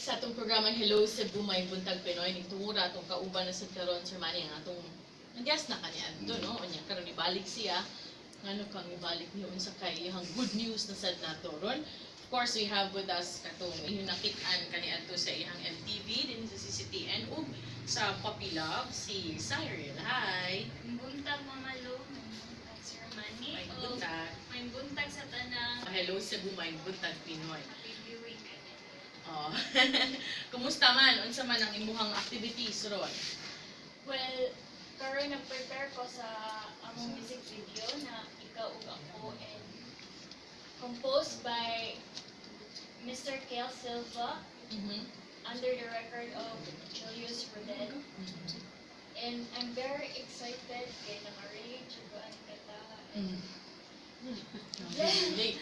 Sa atong programa Hello Cebu, Maayong Buntag Pinoy. Nagtungura atong kauban na sa karon, Sir Manny, ang atong nag-guest na kaniadto, no? Unya karon ibalik siya. Ngano kang ibalik niyo, unsa kay iyang good news na sad nato ron? Of course, we have with us katong inyong nakit-an kaniadto sa iyang MTV din sa CCTN ug sa Puppy Love, si Cyril. Hi. Buntag, Mama Lo, maayong buntag, Sir Manny. Maayong O, buntag. Maayong buntag sa tanang Hello Cebu, Maayong Buntag Pinoy. Happy viewing. Oh. Kumusta man? Unsa man ang imuhang activities ron? Well, karon nag-prepare ko sa among music video na Ikaw ug Ako and composed by Mr. Kale Silva under the record of Julius Roden. And I'm very excited kay naka-relate jud ko ang kanta. Relate.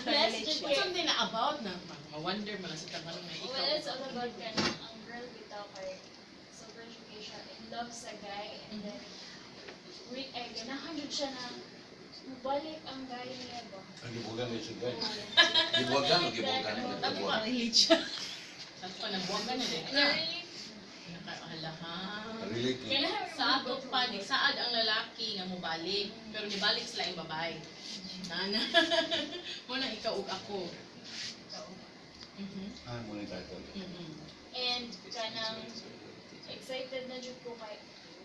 Blessed jud What's kay something na about na ma-wonder man lang sa tangan may ikaw? Well, it's all about kanang ang girl bitaw kay sobrang jud kay siya in love sa guy and then ay ganahan jud siya na mubalik ang guy niya ba. Ang gibugan may sugay. Gibugan o gibugan? Tapos ma-relate siya. Tapos pa nabuwagan na din. Really? Nakahala ha. Relate ni. Ganahan Sa ato pa, di saad ang lalaki nga mobalik, pero nibalik sila yung babae. Nana. Muna Ikaw ug Ako. Ah, muna yung title. And kanang excited na jud ko kay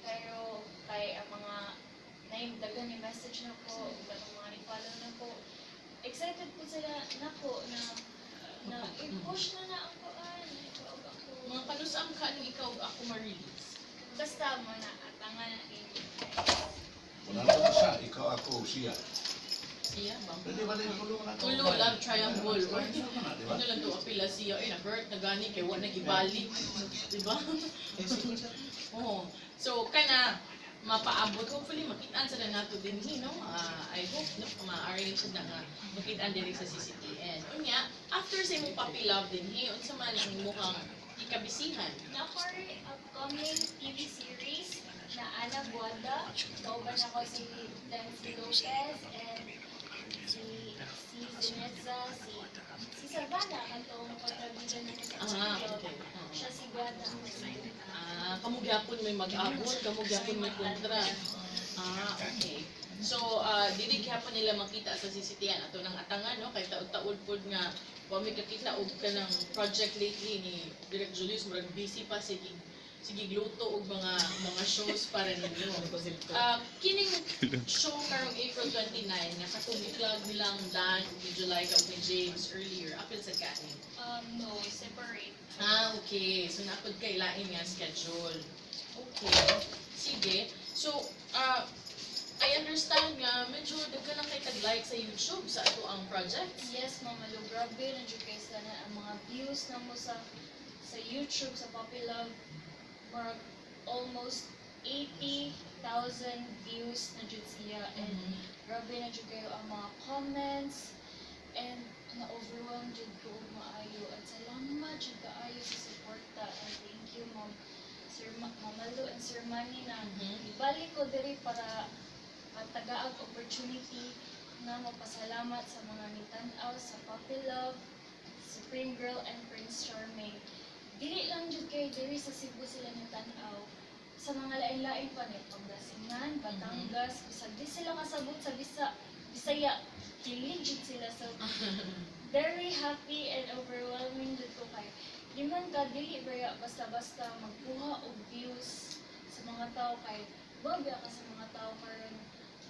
pero kay ang mga naim daghan ni message na ko ug kanang mga ni-follow na ko, excited po sila nako na na i-push na na ang kuan Ikaw ug Ako. Mga kanus-a ka anong Ikaw ug Ako ma-release? Basta mo na atangan na ninyo. Wala na siya, Ikaw, Ako, Siya. Siya ba? Pwede ba din tulo na? Tulo, love triangle. Di ba? Ano lang to, apila siya. Ay, na-hurt na gani, kay wa nag-ibalik. Di ba? Oo. So, kana, mapaabot. Hopefully, makitaan sa na nato din, no? Ah, I hope, no? Ma-arrange na nga makitaan din sa CCTN. Unya, after sa imong Puppy Love din, unsa man ang imuhang ikabisihan? Nakoy upcoming TV series na Ana Buada. Kauban ako si Nancy Lopez and si si Zenetza, si si Savannah, katong kontrabida na sa Ah, okay. Oo. Siya si Guada. Ah, kamo gyapon may mag-abot, kamo gyapon may kontra. Ah, okay. So, dili gyapon nila makita sa CCTN ato nang atangan, no, kay taud-taud pod nga wa mi kakita og kanang project lately ni Direk Julius, murag busy pa, sige sige luto og mga shows para ninyo. Ah, kining show karong April 29 nga katong i-plug nilang Dan ug ni July ug ni James earlier, apil sa kani? No, separate. Ah, okay. So, napod kay lain nga schedule. Okay. Sige. So, I understand nga medyo daghan lang kay tag-like sa YouTube sa ato ang project. Yes, Mama Lu, grabe na jud kay sana ang mga views na mo sa YouTube sa Puppy Love, murag almost 80,000 views na jud siya and grabe na jud kayo ang mga comments and na-overwhelm jud ko og maayo at salamat jud kaayo sa suporta and thank you, Ma'am Sir Mama Lu and Sir Manny, na ibalik ko diri para matagaag opportunity na mapasalamat sa mga nitan-aw sa Puppy Love, Supreme Girl and Prince Charming. Dili lang jud kay diri sa Cebu sila nitan-aw. Sa mga lain-lain pa ni Pangasinan, Batangas, bisag di sila kasabot sa Bisaya, kilig jud sila. So very happy and overwhelming jud ko kay di man ka dili baya basta-basta magkuha og views sa mga tao kay bagay ka sa mga tao karon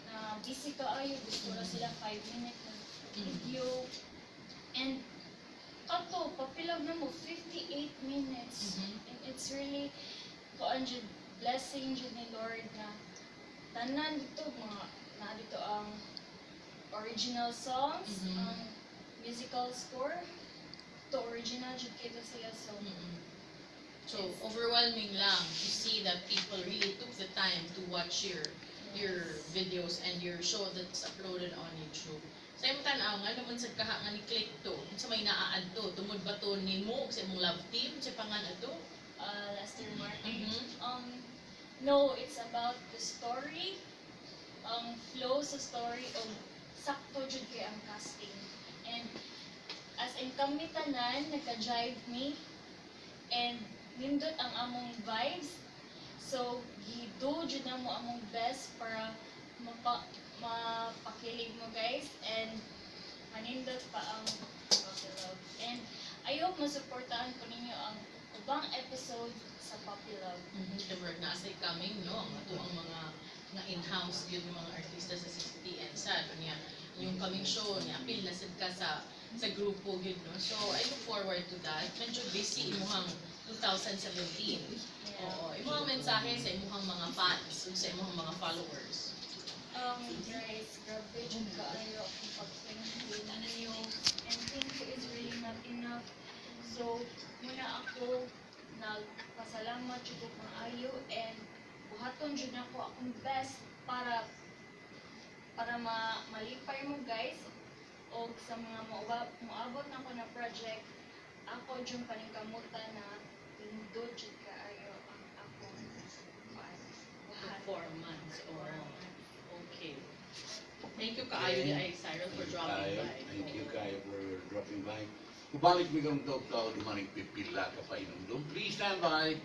na busy kaayo, gusto ra sila 5 minute na video and kato Puppy Love na mo 58 minutes and it's really kuan jud, blessing jud ni Lord na tanan dito mga na dito ang original songs, ang musical score to original jud kito siya, so So, overwhelming lang to see that people really took the time to watch your videos and your show that's uploaded on YouTube. Sa imong tan-aw, nga naman sa kaha nga ni click to, unsa may naa adto, tungod ba to nimo ug sa imong love team, sa pangan adto? Lester Martin. No, it's about the story, ang flow sa story og sakto jud kay ang casting. And as in kami tanan nagka-jive me. nindot ang among vibes. So gi-do jud namo among best para mapakilig mo, guys, and manindot pa ang Puppy Love. And I hope masuportahan po ninyo ang ubang episode sa Puppy Love. Kay naa say coming, no, ang ato ang mga nga in-house yun yung mga artista sa CCTN sa niya yung coming show ni apil na sad ka sa grupo gyud, no? So I look forward to that. Medyo busy imuhang 2017. Yeah. Oo, imuhang mensahe sa imuhang mga fans ug sa imuhang mga followers? Guys, grabe jud kaayo akong pag-thank you ninyo. And thank you is really not enough. So, muna ako nagpasalamat jud ko kaayo and buhaton jud nako akong best para ma malipay mo, guys, og sa mga moabot na ko na project, ako jud paningkamutan na nindot jud kaayo ang akong kuan, buhat. Performance. Oo, okay, thank you kaayo ni ay Cyril for dropping Kayo. by. Thank you kayo for dropping by. Kubalik mi kang taw-taw dumaning pipila ka pa inumdum. Please stand by.